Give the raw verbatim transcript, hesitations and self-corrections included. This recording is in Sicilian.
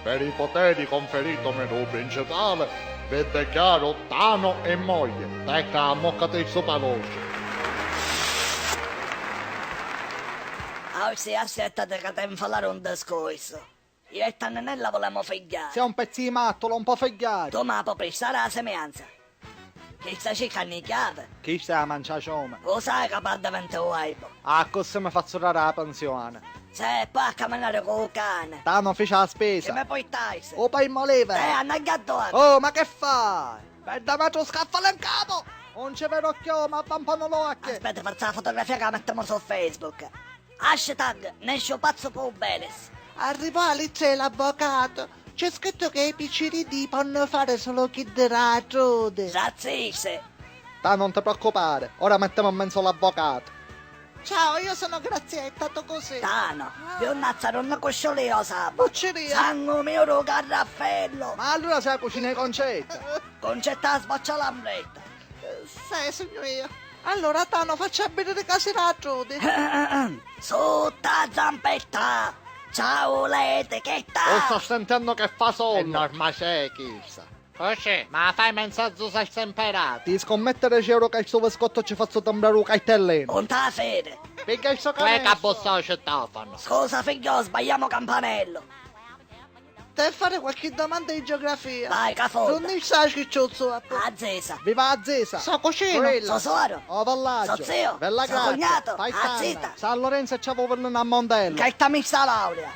Per il potere conferitomi dal principale, vi dichiaro Tano in moglie. Tecca, ammoccati stu palocciu. Orsì, assièttati ca t'hê 'nfalari un discorsu. Io e Taninella vulemu figghiari. Si è un pezzu di mattu, non pò figghiari. Tu ma pò pristari la simianza. Chista cicca nni chiavi. Chista è a manciacioma. U sai ca poi addiventi uaibu. Accussì mi fazzu dari a pensioni. Sì, poi a caminari cu u cani. Tano fici a spisa. Chi mi purtasti? U paimmolive. Tè, annagghiaddori. Oh, ma chi fai? Perda matru scaffali 'n capu! Un ci veru cchiù, m'avvampanu l'occhi! Aspetta, fazzu a fotografia ca a mettimu su Facebook. Hashtag nesciu pazzu pu Belis. Arrivò a littera di l'avvocatu. C'è scrittu ca i picciriddi i ponnu fari sulu chiddi dâ trudi. Razzisi. Tà, non ti preoccupari, ora mettimu 'n menzu l'avvocatu. Ciao, io sono Grazietta, tu cos'è? Tano, pi un nazzaru nni cusciulìa o sabu. Bucciria. Sangu miu dû carraffellu. Ma allura sei a cucina di Concetta? Concetta sboccia l'ambretta. Sì, sugnu io. Allura, Tano, facci a vidiri ca si dâ trudi. Sutta zampetta! Ciao l'etichetta! O sta sentennu che fa sonnu? È normacè chista. Così, ma fai menza zusa stemperata. Ti scommettu deci euro ca stu viscottu ci fazzu timbrari u cartellinu. Unta fede. Pigghia stu canessu. Chi è ca bussa u citofonu? Scusa figghiò, sbagliamu campanellu. T'hê fari qualchi domanda di geografia. Vai, ca fonda. Dunni stai Cicciuzzu, appu? A zesa. Viva a zesa. Sta cucina. Quella. So suoru. O vallaggio. So zio. Bella so cugnato. Fai a zita. San Lorenzo e Ciavo Villino a Mondello. Che sta missa laurea.